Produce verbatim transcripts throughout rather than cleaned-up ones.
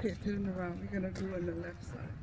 Okay, turn around. We're gonna do on the left side.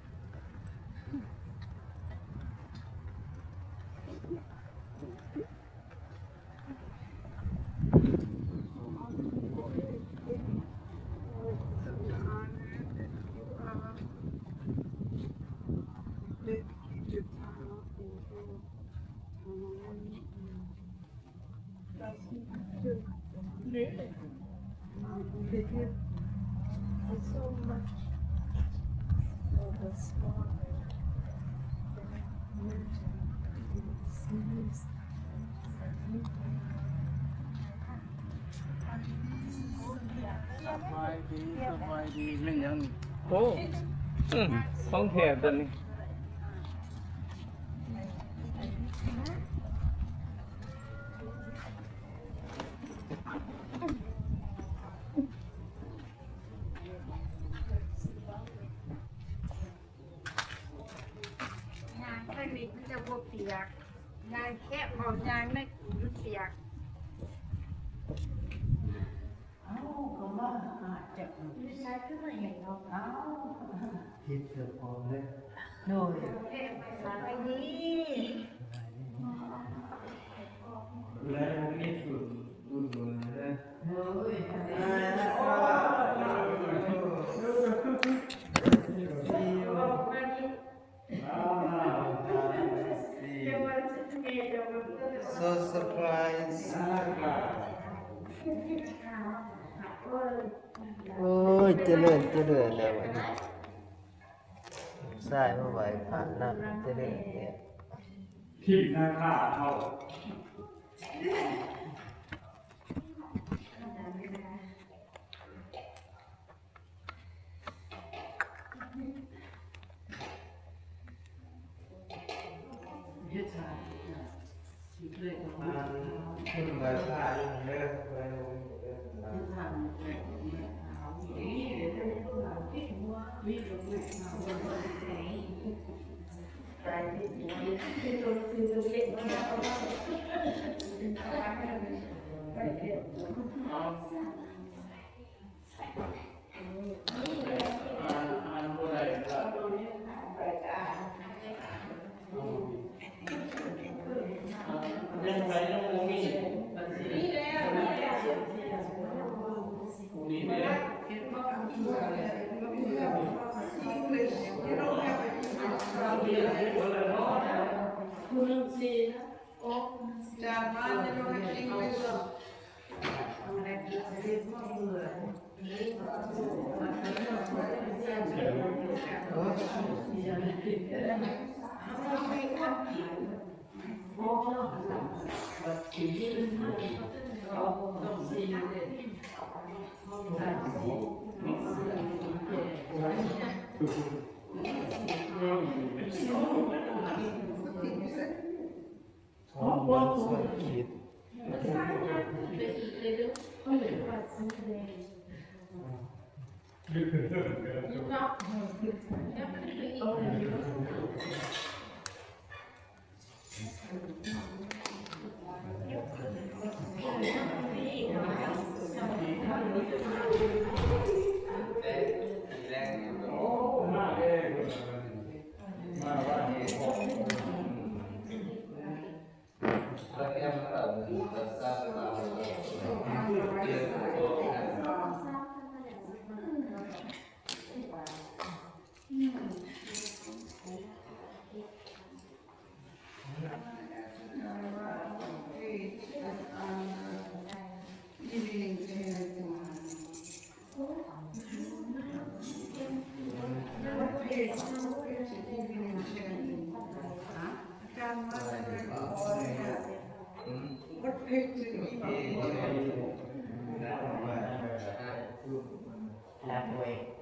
Sawāyati, sawāyati, ແມ່ນຫຍັງນີ້? ໂອ້ ອືມ ຂອງແທ້ຕົວນີ້. ຍ່າງທາງນີ້ມັນຈະບໍ່ປຽກ, ຍ່າງແຄະເວົ້າ ຍ່າງໃນກຸນມັນປຽກ. ເອົ້າ ກໍມາຫາຈັກ ຢູ່ໃສຄືມາເຫັນເນາະ? ເອົ້າ ເຮັດເພື່ອພວກເລີຍ. ໂດຍ ສະບາຍດີ ແລະ ມີບຸນ ບຸນເດີ. ໂດຍ So surprise. ໂອ້ຍ ຈະເລີນ ຈະເລີນແລ້ວບັດນີ້ ຊາຍມາໄຫວ້ພະນຳ ຈະເລີນແລ້ວ. ທີ່ນາຄາເຮົາ Halfway.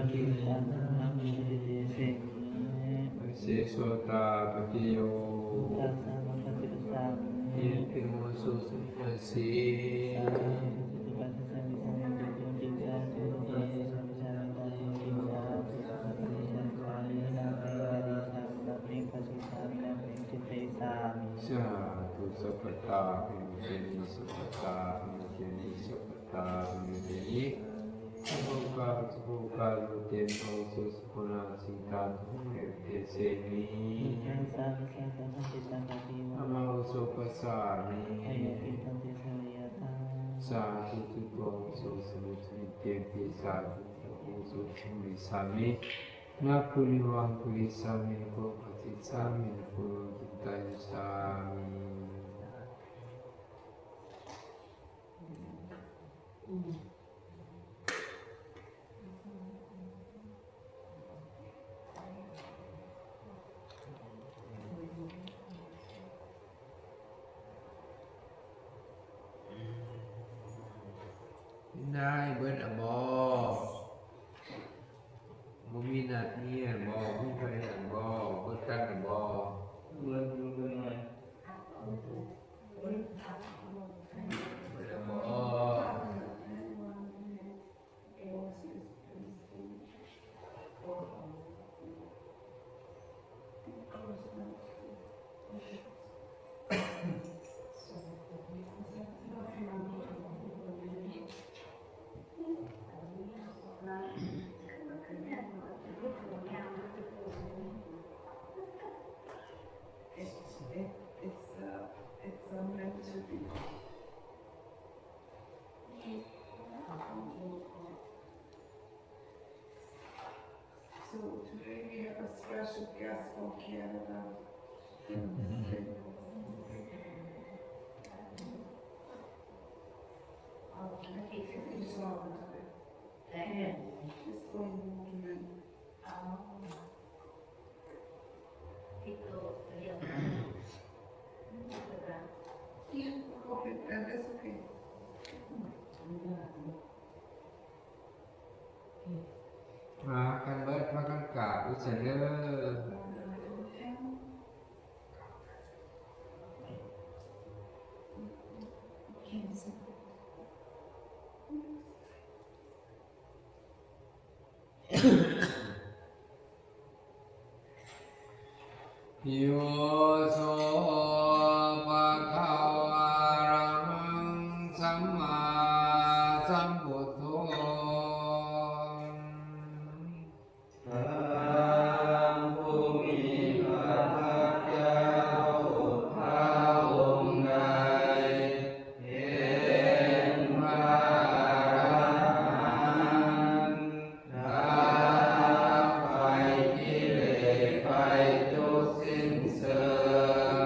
Iti sāvakaṃ sotā paṭiyogā. Iti mumusu sīlesi. Sādhu. Sabbattā abhivadetu, sabbattā abhivadetu, sabbattā abhivadetu. Sabbarogapaṭibhāvā pattidānubhāvā, sabbagunākaro hotu sabbadā, sabbabuddhānubhāvena sotthāya paṭisāmi. Dhammaṃ osopasāmi. Sādhu. Buddho oso, sāmī, sāmī, sādhu. Buddho oso, sāmī, sāmī. Nakkhu nivāṃ karissāmi, nakkhu bhāsissāmi, nakkhu cittayissāmi. ນາຍເບິດອະບໍ່? ບໍ່ມີໜ້າທີ່ອະບໍ່? ມີໃຜອະບໍ່? ເບິດກັນອະບໍ່? ເບິດຢູ່ເບິດໜ້ອຍ ເບິດອະບໍ່? It's, it, it's, uh, it's, uh, meant to be. So today we have a special guest from Canada. Um, I think he's on today. He's going home tonight. Yeah, okay, that, that's okay. ມາກັນເບິດ ພາກັນກາບອຸດສະເດີ. Yo so bhagavā arahaṃ sammāsambuddho. ພະຜູ້ມີພະພາກເຈົ້າ ພະອົງໃດເປັນພະອະລະຫັນ ດັບໄຟກິເລດໄຟທຸກສິ້ນເຊີງ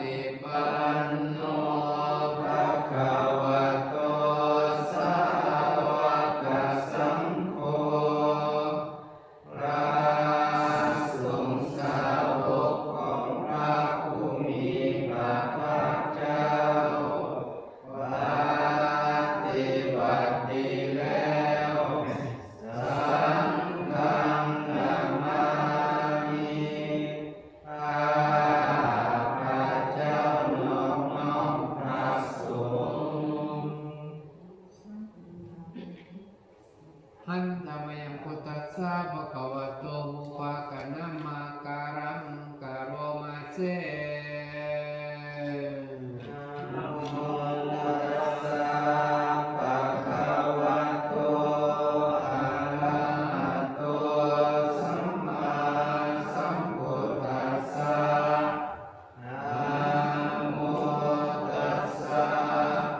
Supaṭipanno bhagavato sāvakasaṅgho, พระสงฆ์สาวกของพระผู้มีพระภาคเจ้า ปฏิบัติดีแล้ว Saṅghaṃ namāmi ข้าพระเจ้านอบน้อมพระสงฆ์ Handa mayaṃ buddhassa bhagavato pūjāya namakāraṃ karoma se. Namo tassa bhagavato arahato sammāsambuddhassa. Namo tassa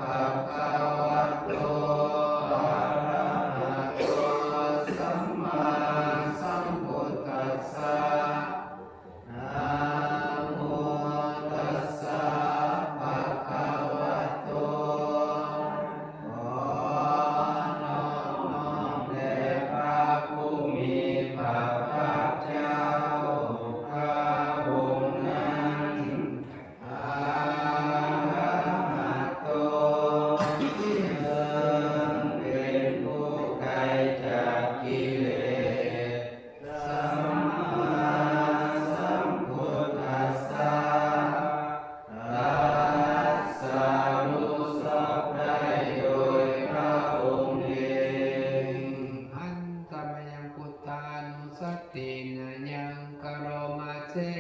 bhagavato arahato sammāsambuddhassa. Namo tassa bhagavato ขอนอบน้อมแด่พระผู้มีพระภาคเจ้า พระองค์นั้น arahato ซึ่งเป็นผู้ไกลจากกิเลส sammāsambuddhassa ตรัสรู้ชอบได้โดยพระองค์เอง Handa mayaṃ buddhānussatinayaṃ karoma se.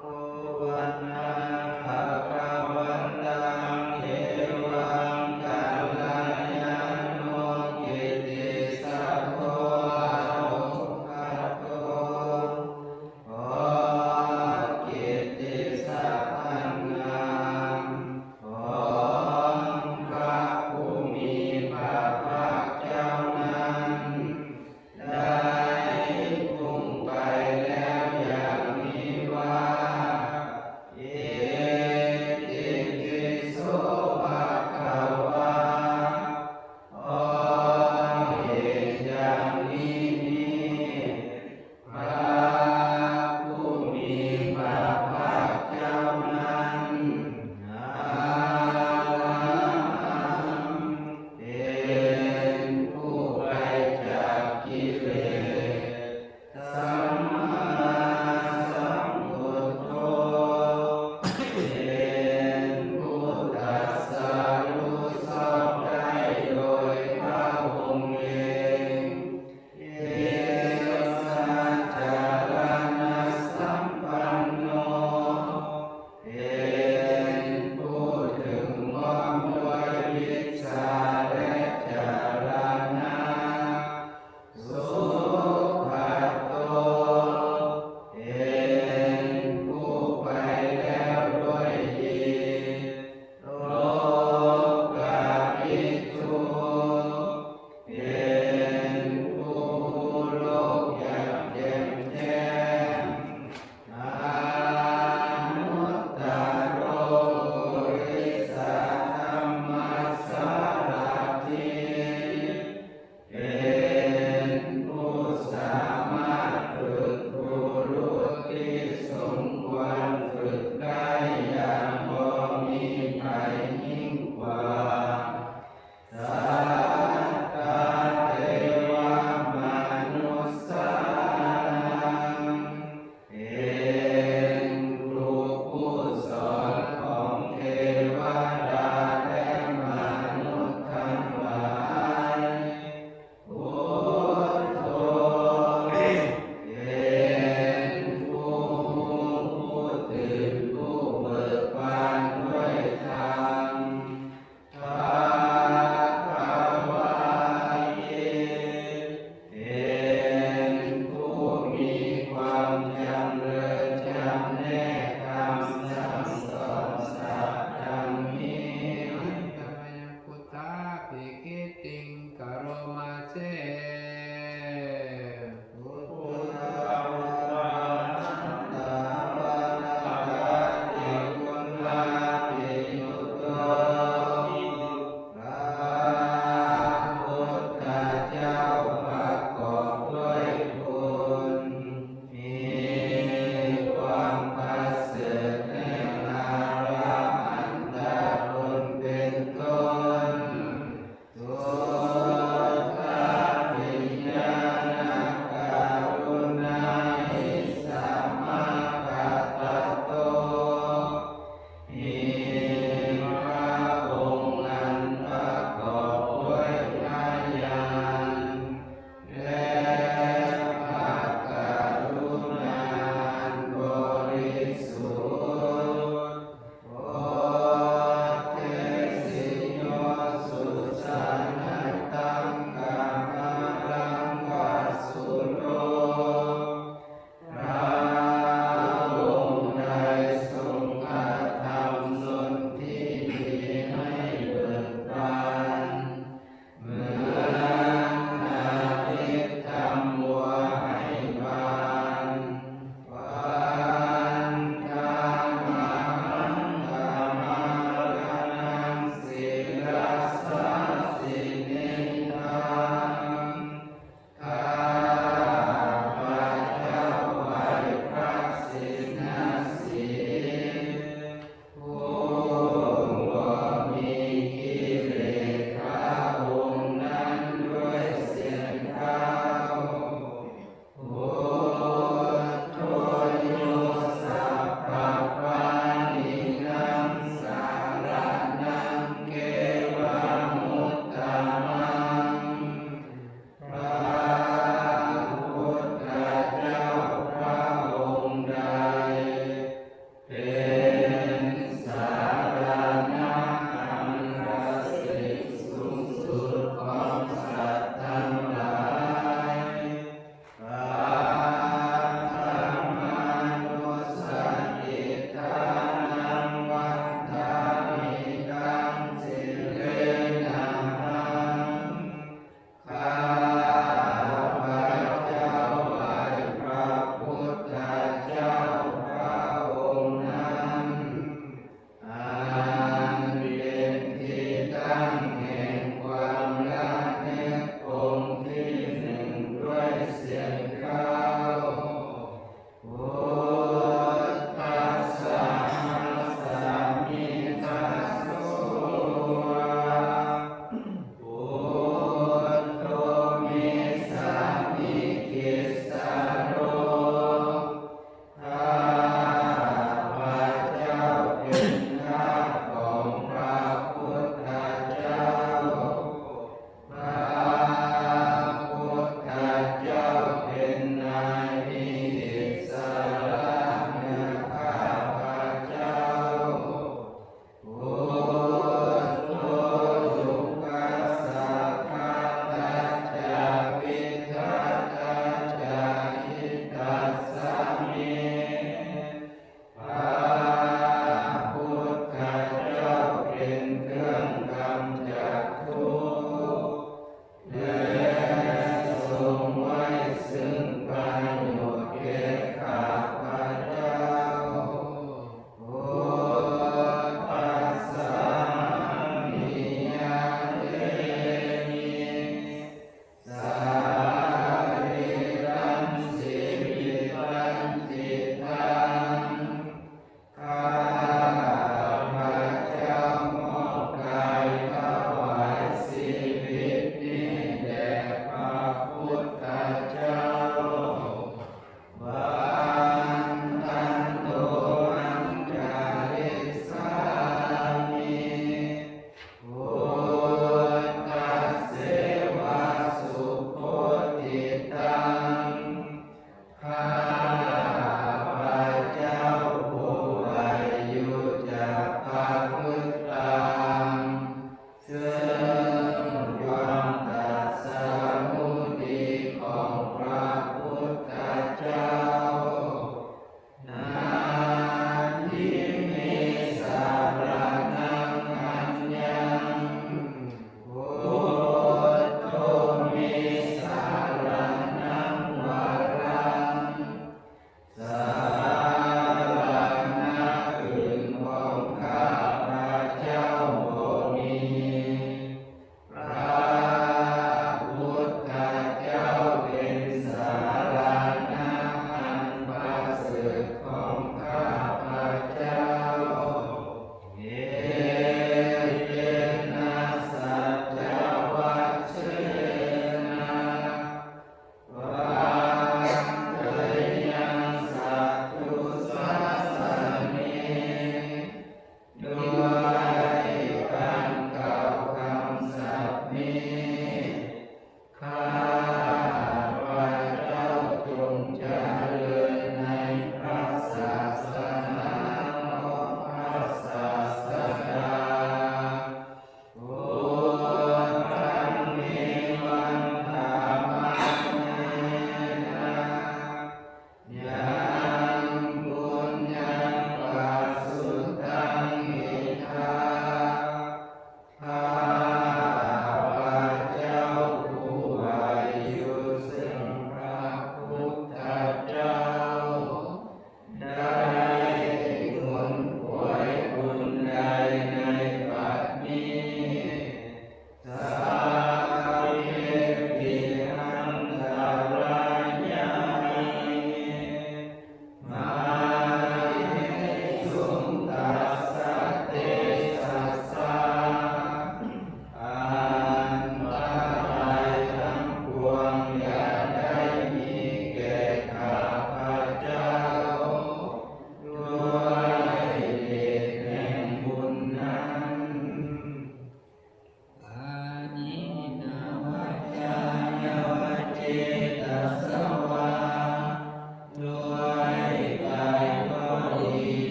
Kho vanaṃ bhagavantaṃ evaṃ kalyāṇo kittisaddo ārogato. ขอกิตติศัพท์อันงามของพระผู้มีพระภาคเจ้านั้น ได้พุ่งไปแล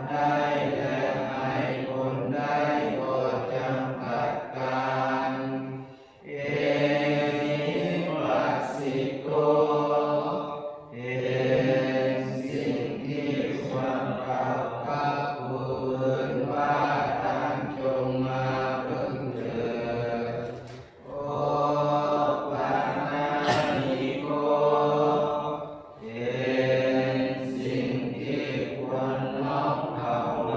ได้และให้ผลได้ก็จำกัดกัน Ehipassiko เป็นสิ่งที่ควรกล่าวกับผู้อื่นว่า ท่านจงมาพึ่งเถิด Opanayiko เป็นสิ่งที่ควรน้อมถว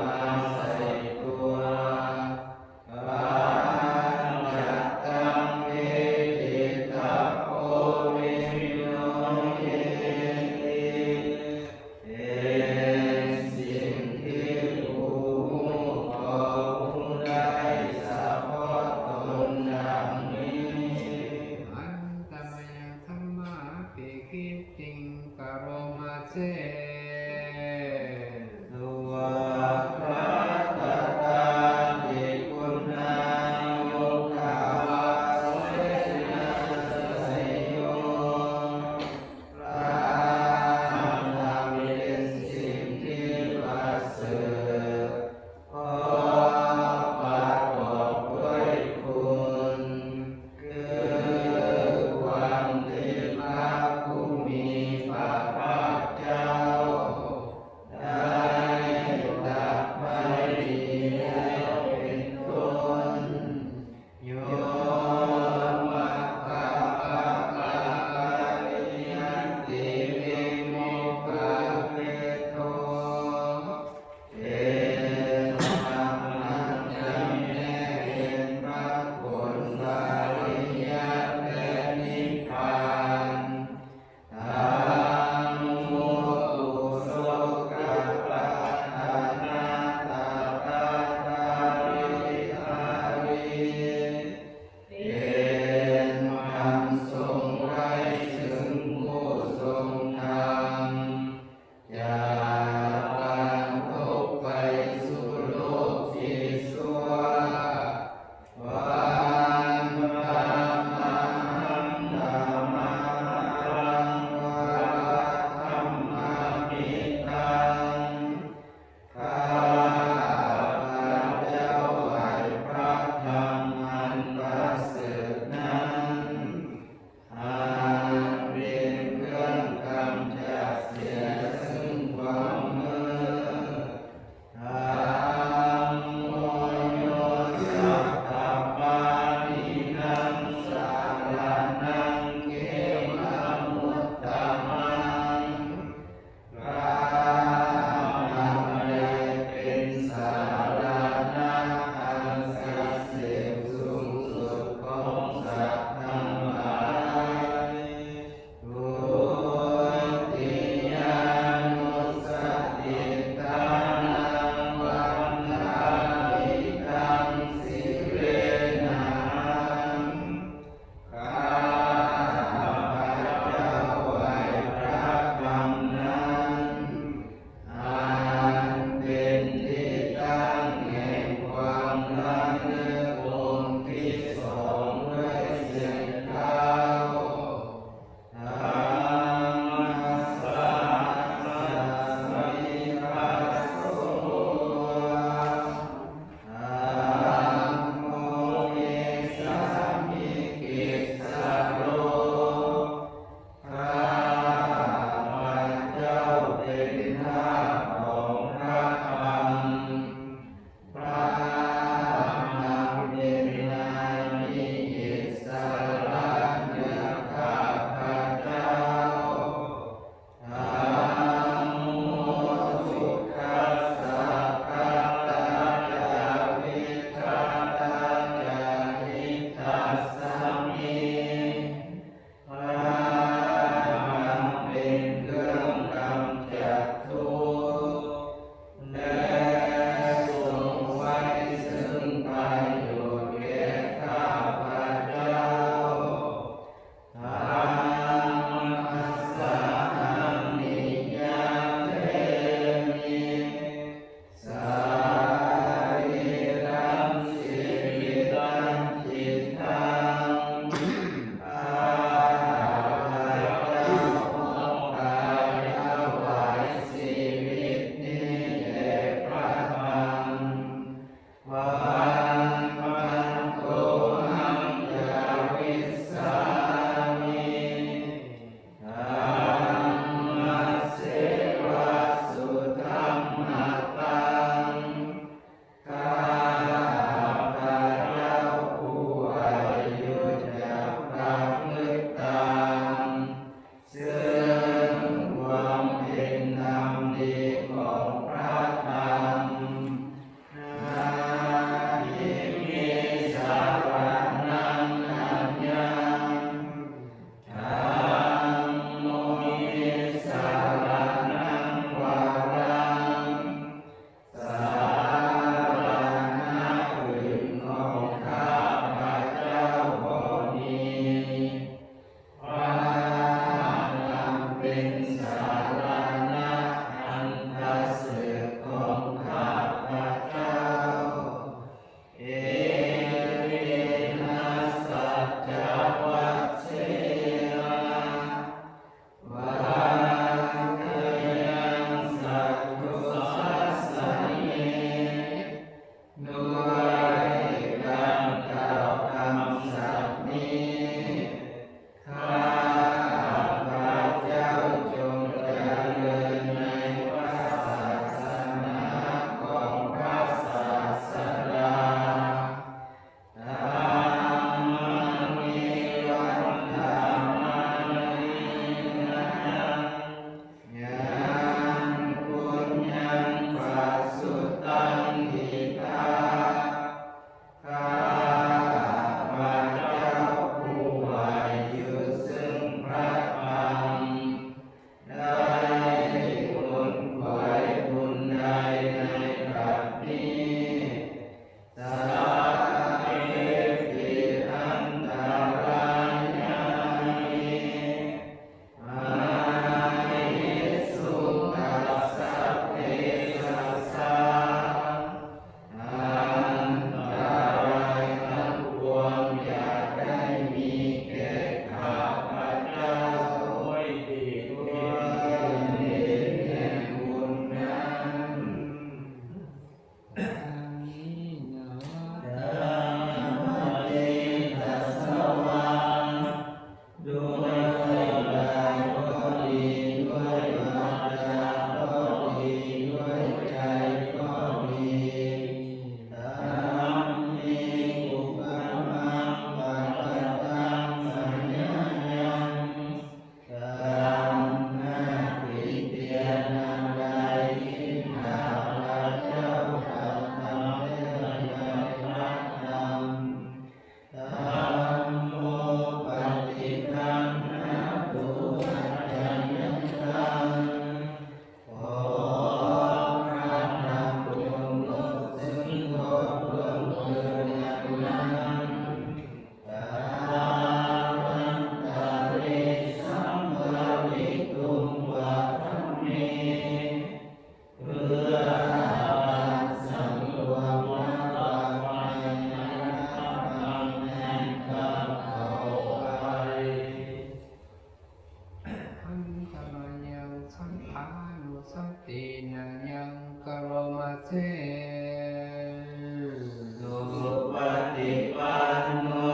Supaṭipanno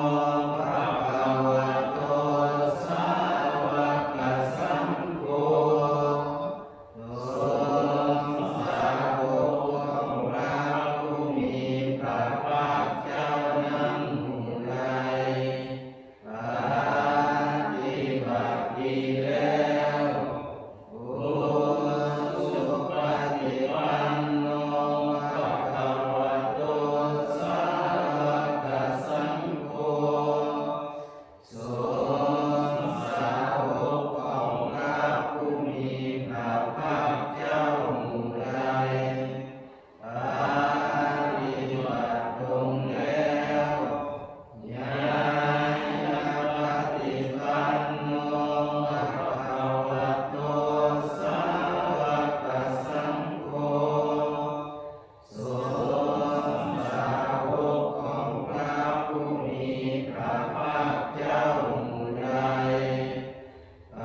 bhagavato sāvakasaṅgho. สงฆ์สาวกของพระผู้มีพระภาคเจ้านั้นหมู่ใด ปฏิบัติดีแล้ว Ujupaṭipanno bhagavato sāvakasaṅgho. สงฆ์สาวกของพระผู้มีพระภาคเจ้าหมู่ใด ปฏิบัติตรงแล้ว Ñāyapaṭipanno bhagavato sāvakasaṅgho. สงฆ์สาวกของพระผู้มีพระภาคเจ้าหมู่ใด ป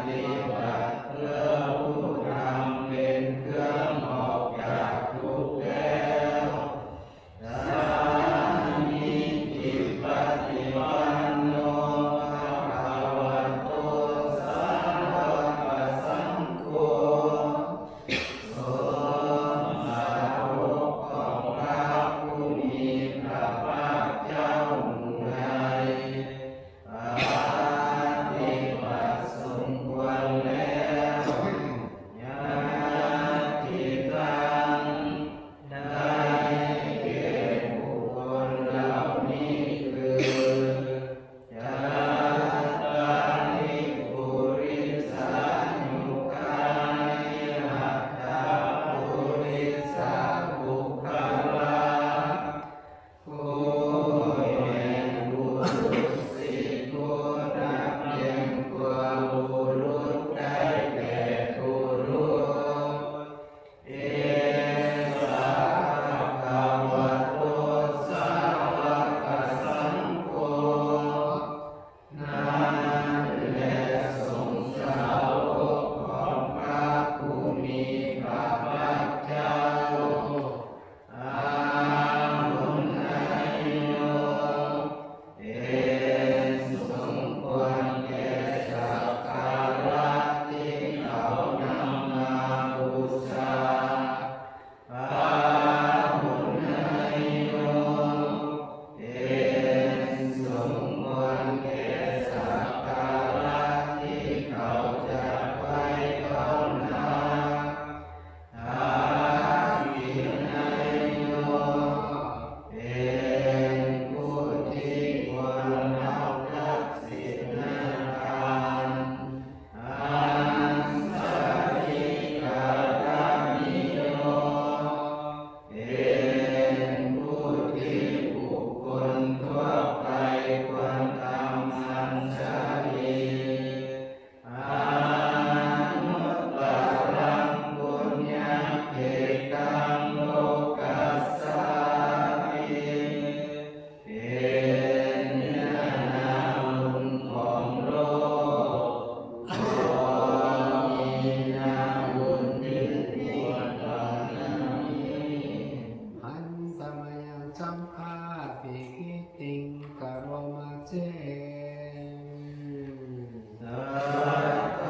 ฏิบัติเพื่อผู้ทำเป็นเครื่องออกจากทุกข์แล้ว Sāmīcipaṭipanno bhagavato sāvakasaṅgho. สงฆ์สาวกของพระผู้มีพระภาคเจ้าหมู่ใด ปฏิบัติสมควรแล้ว Yadidaṃ ได้แก่บุคคลเหล่านี้คือ Cattāri purisayugāni aṭṭha purisapuggalā. ผู้แห่งบุรุษสี่ผู้นับเรียงตัวบุรุษได้แก่บุรุษ Esa bhagavato sāvakasaṅgho. นั้นแลสงฆ์สาวกของพระผู้มีพระภาคเจ้า Āhuneyyo เป็นสมควรแก่สักการะที่เขานำมาบูชา Āhuneyyo เป็นสมควรแก่สักการะที่เขาจัดไว้เท่านั้น Dakkhiṇeyyo เป็นผู้ที่ควรรับทักษิณทาน Añjalikaraṇīyo เป็นผู้ที่บุคคลทั่วไปควรทำอัญชลี Anuttaraṃ puññakkhettaṃ lokassāti. เป็นเนื้อนาบุญของโลก ขอมีนาบุญยิ่งกว่านั้น Handa mayaṃ sabbapāṇītiṃ karoma se.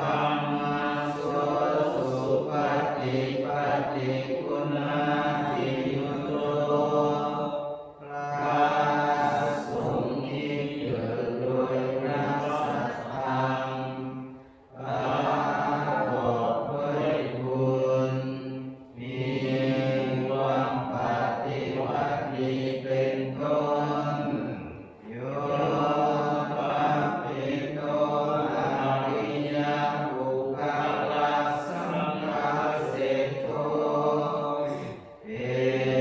Saddhammajo supaṭipattiguṇādiyutto พระสงฆ์ที่เกิดโดยพระสัทธรรม ประกอบด้วยคุณ มีความปฏิวัติดีเป็นต้น Yo pabbito ariyapuggalasaṅghaseṭṭho เป็น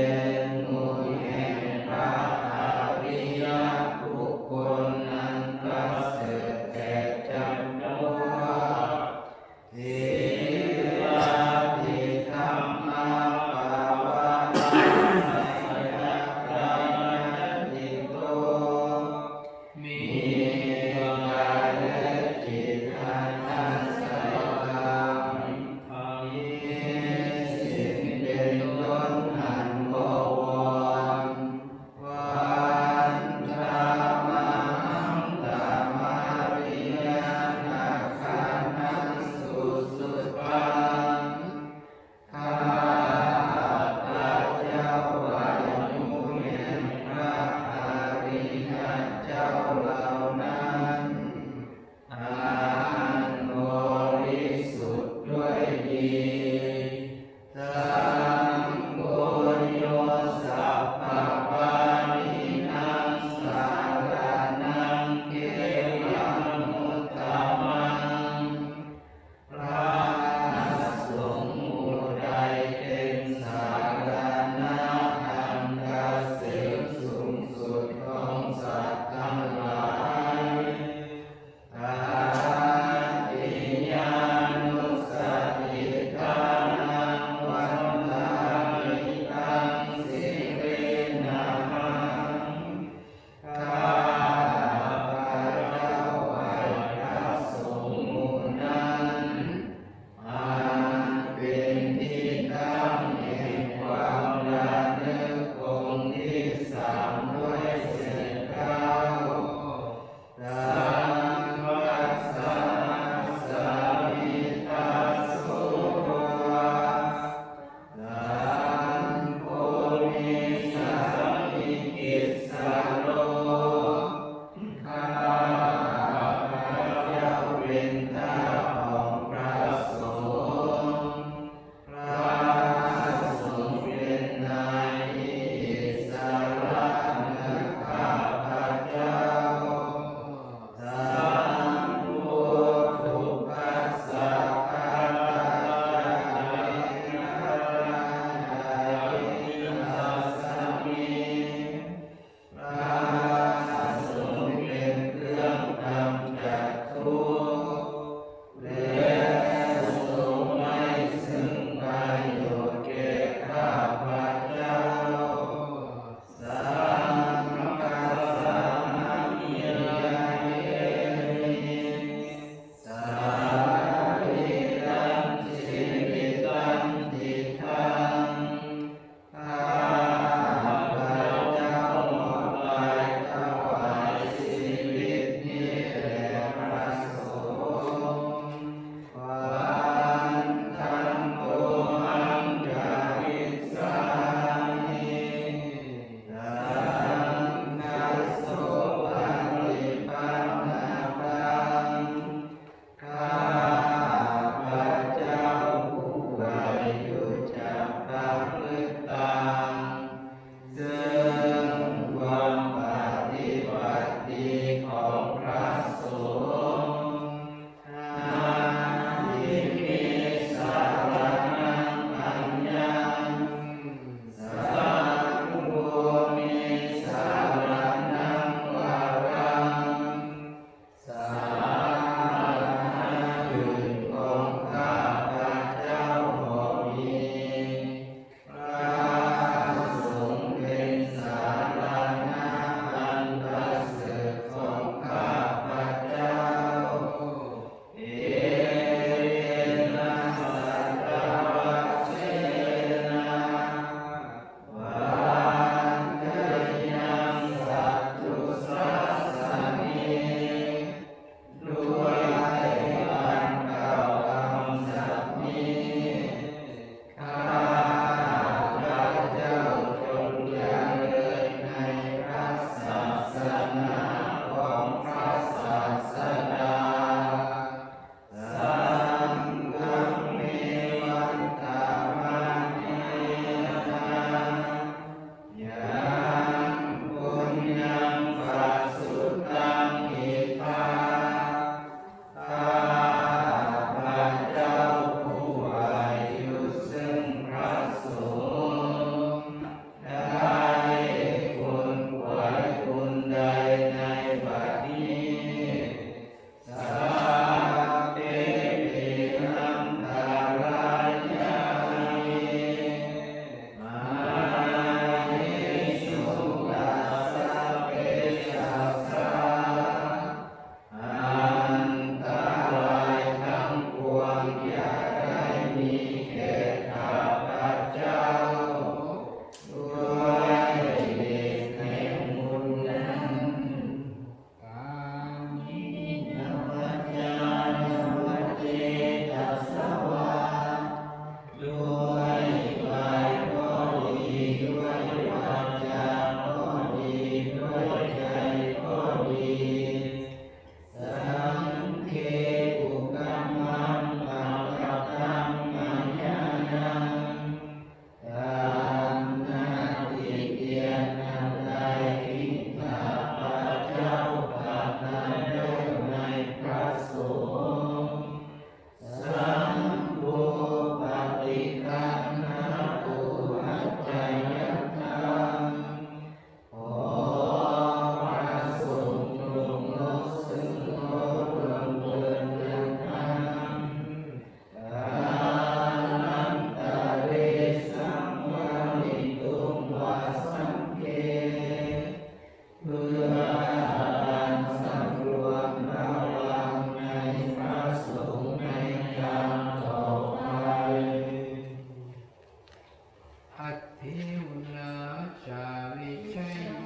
Bhī uṇhassa vijayo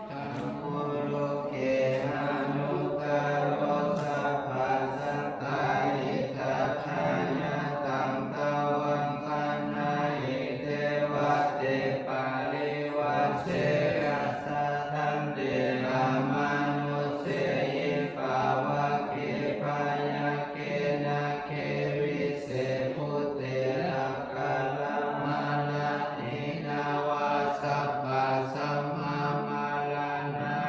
dhammo loke anuttaro sabbasattahitatthāya taṃ tvaṃ gaṇhāhi devate parivajje. Yassaṃ dante amanussehi pāvake byagghe nāge vise bhūte akālamaraṇena vā sabbasampaṃ maraṇā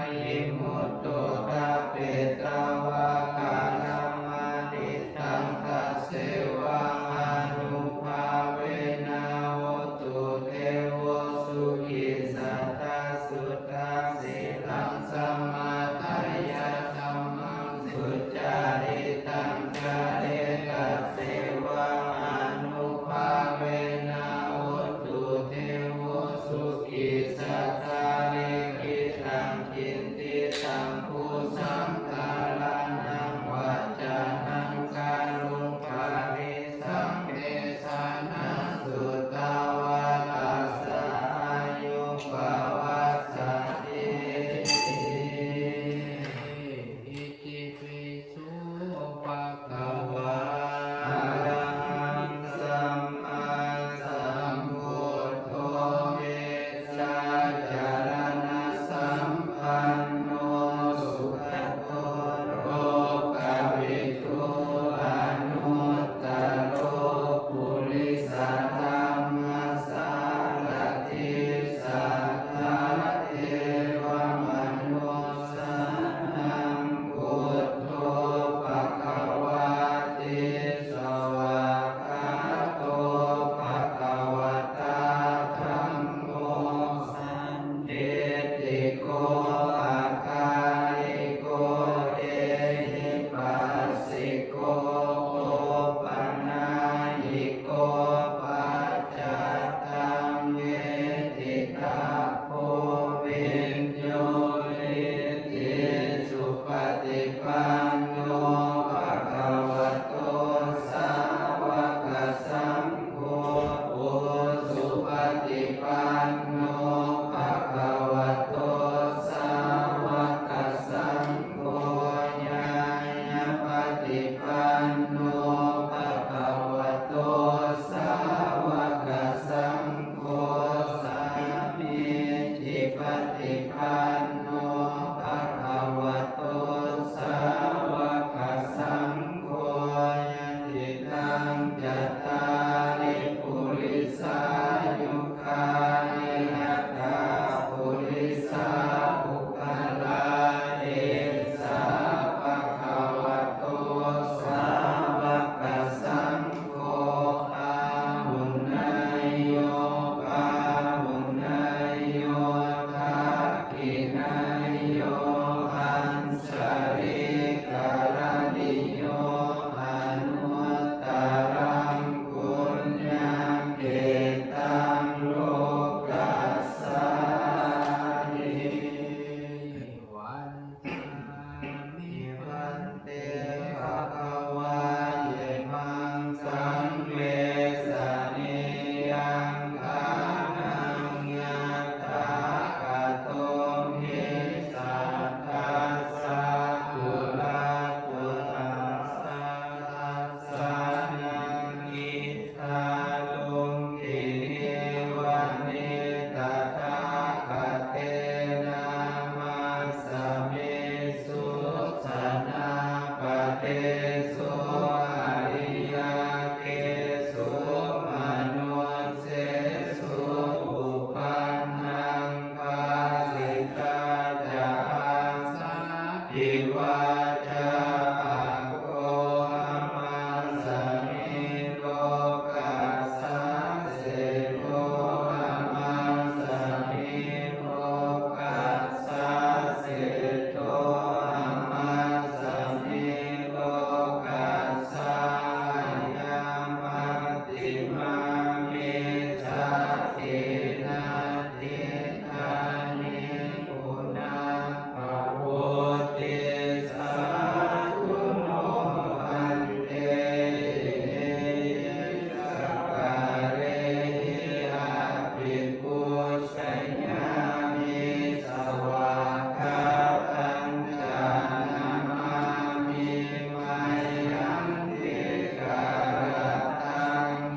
Pūjayāmi svākkhātañca namāmi mayambikaṃ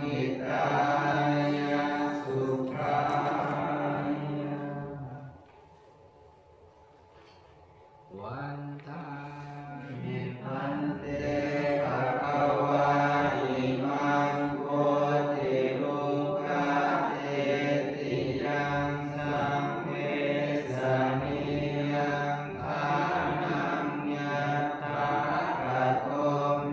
hitāya sukhāya. Vandāmi bhante bhagavā imaṃ bodhirūpadetīyaṃ saṃvesanīyaṃ ṭhānaṃ yattha kataṃ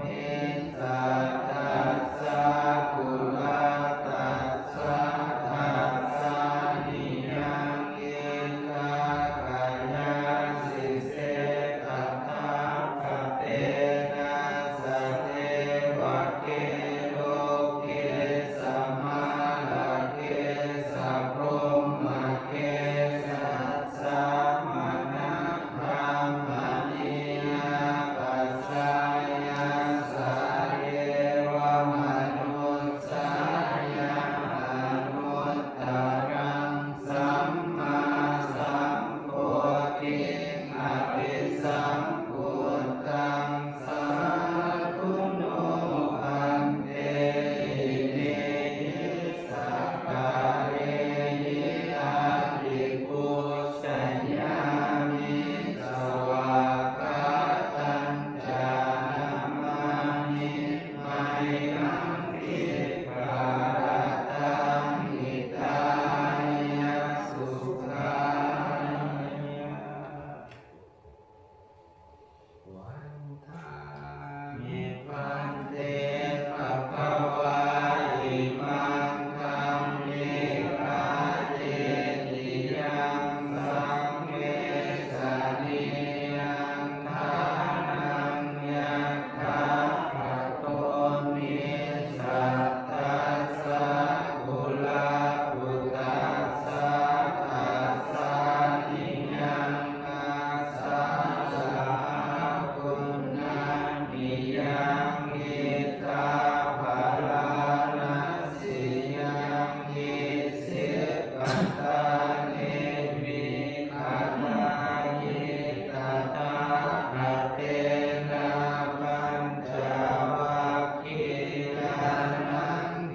Vandāmi bhante bhagavā imaṃ dhammikacettiyaṃ saṃvesanīyaṃ ṭhānaṃ yattha kataṃ sattassa kulambuddhassa dassāniyaṃ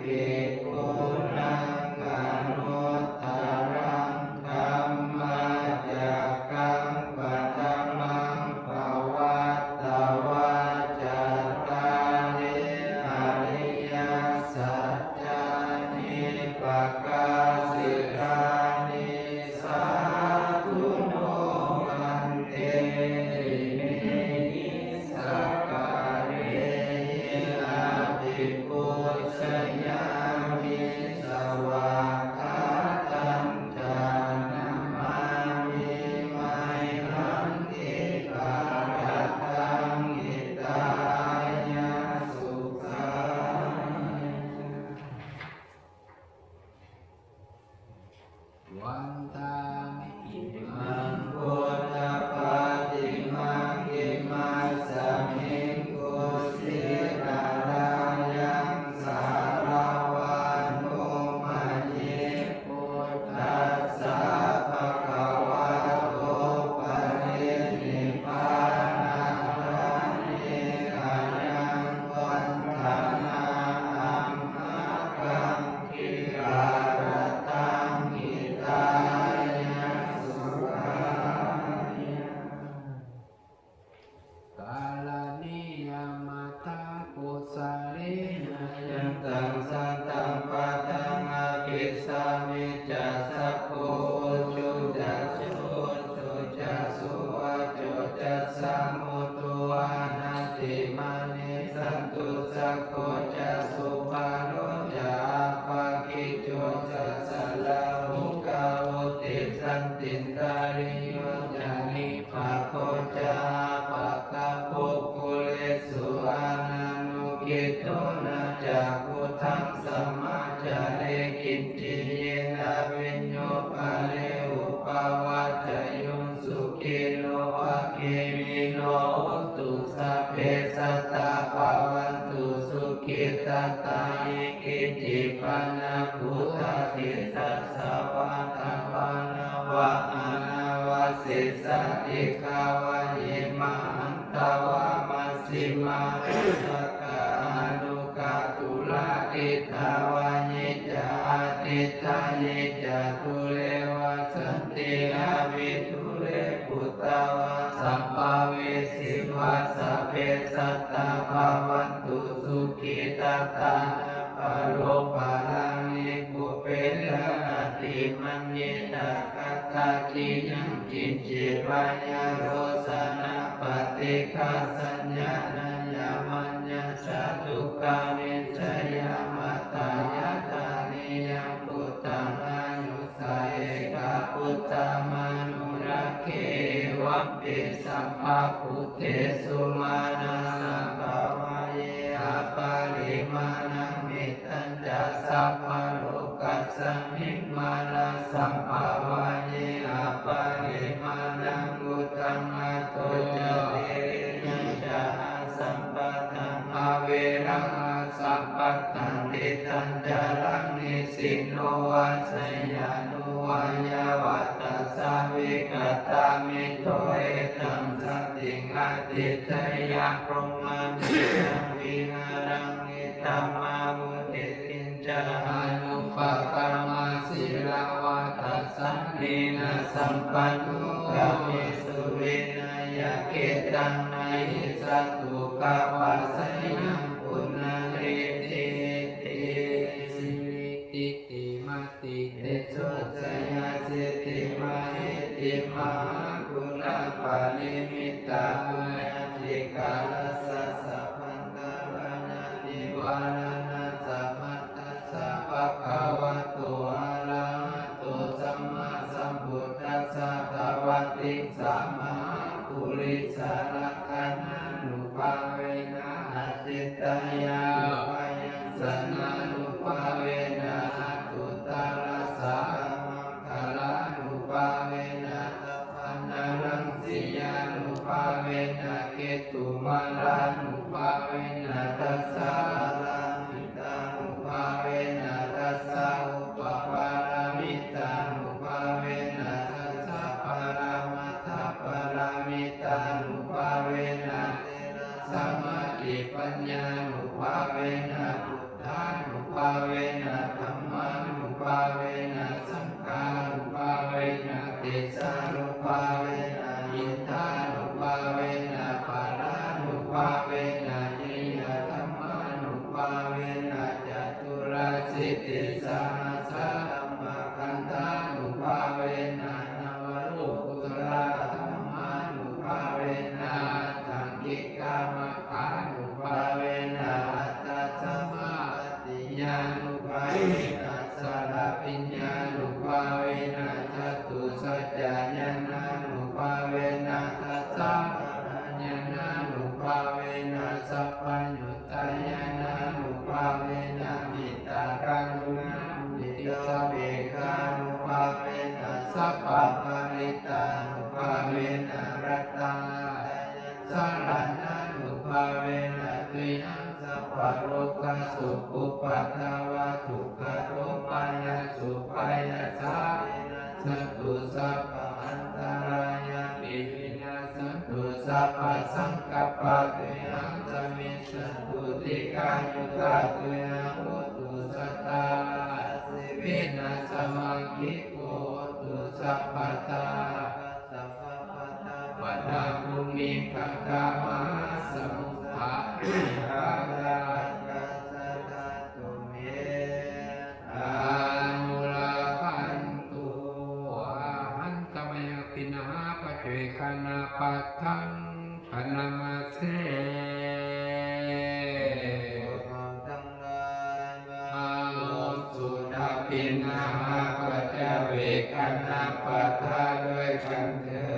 Bhikkhūnaṃ anuttaraṃ dhammacakkaṃ paṭhamaṃ pavattavā cattāri ariyasaccāni pakāsitaṃ. Sādhu no bhante imehi sakkārehi abhipūjayāmi svākkhātañca namāmi mayambikaṃ hitāya sukhāya. Vandāmi imaṃ buddhapatimaṃ imasmiṃ kusītarayaṃ saravāno maye buddhassa bhagavato parinibbānasmāne ayaṃ vandamānamhākaṃ Karaṇīyamatthakusalena yantaṃ santaṃ padaṃ abhisamecca, sakko ujū ca suhujū ca suvaco cassa mudu anatimānī, santussako ca subharo ca appakicco ca sallahukavutti, santindriyo ca nipako ca appagabbho kulesu ananugiddho. Na ca khuddaṃ samācare kiñci yena viññū pare upavadeyyuṃ. Sukhino vā khemino hontu, sabbe sattā bhavantu sukhitattā. Ye keci pāṇabhūtatthi tasā vā thā dīghā vā ye mahantā vā, majjhimā rassakā aṇukathūlā. Diṭṭhā vā ye ca adiṭṭhā ye ca dūre vasanti avidūre, bhūtā vā sambhavesī vā sabbe sattā bhavantu sukhitattā. Na paro paraṃ nikubbetha, atimaññetha katthaci yaṃ kiñci, byārosanā paṭighasaññā, nāññamaññassa dukkhamiccheyya. Mātā yathā niyaṃ puttaṃ, āyusā ekaputtamanurakkhe, evampi sabbabhūtesu mānasambhāvaye aparimāṇaṃ. Mettañca sabbalokasmiṃ mānasambhāvaye aparimāṇaṃ, uddhaṃ adho ca tiriyañca asambādhaṃ averaṃ asapattaṃ. Tiṭṭhañcaraṃ nisinno vā sayāno vā yāvatassa vigatamiddho, etaṃ satiṃ adhiṭṭheyya, brahmacariyaṃ vihāraṃ idhamāhu. Diṭṭhiñca anupagamma sīlavā dassanena sampanno, kāmesu vineyya gedhaṃ, na hi jātu gabbhaseyyaṃ punaretīti. Siriṭṭhitema- -titejojayasiddhimahiddhimahāguṇāparimitapuññādhikārassa sabbantarāyanivāraṇasamatthassa bhagavato arahato sammāsambuddhassa dvattiṃsamahāpurisalakkhaṇānubhāvena, āditteyyanupayañsanānubhāvena, aṭṭhuttarasahassamā- -ṅgalānubhāvena, tappāṇānaṃ siyānubhāvena, ketumālānubhāvena, dasapāramitānubhāvena, dasaupapāramitānubhāvena, dasaparamatthapāramitānubhāvena, sīlasamādhipaññānubhāvena, buddhānubhāvena, dhammānubhāvena, saṅghānubhāvena, tesānubhāvena, buddhānubhāvena, balānubhāvena, ñeyyadhammānubhāvena, caturāsītisahassadhammakkhandhānubhāvena, navalokuttaradhammānubhāvena, aṭṭhaṅgikama- -ggānubhāvena, aṭṭhasamāpattiyānubhāvena, aṭṭharabhiññānubhāvena, catusaccañāṇānubhāvena, dasabalañāṇānubhāvena, sabbaññutañāṇānubhāvena, mettākaruṇāmuditāpekkhānubhāvena, sabbaparittānubhāvena, ratanattayasaraṇānubhāvena, tuyhaṃ sabbarogasokupaddavadukkhadomanassupāyāsā vinassantu, sabbaantarāyāpi vinassantu, sabbasaṅkappā tuyhaṃ samijjhantu, dīghāyutā tuyhaṃ hotu, satavassajīvena samaṅgiko hotu sabbadā. Sabbapattāpadā bhūmigaṅgāmahāsamuddā, sabbasāgarasatātumi anurakkhantu. Handa mayaṃ abhiṇhaṃ paccekagāthā paṭṭhānaṃ bhaṇāma se. Suddhabhiṇhaṃ paccekagāthā ด้วยกันเทอ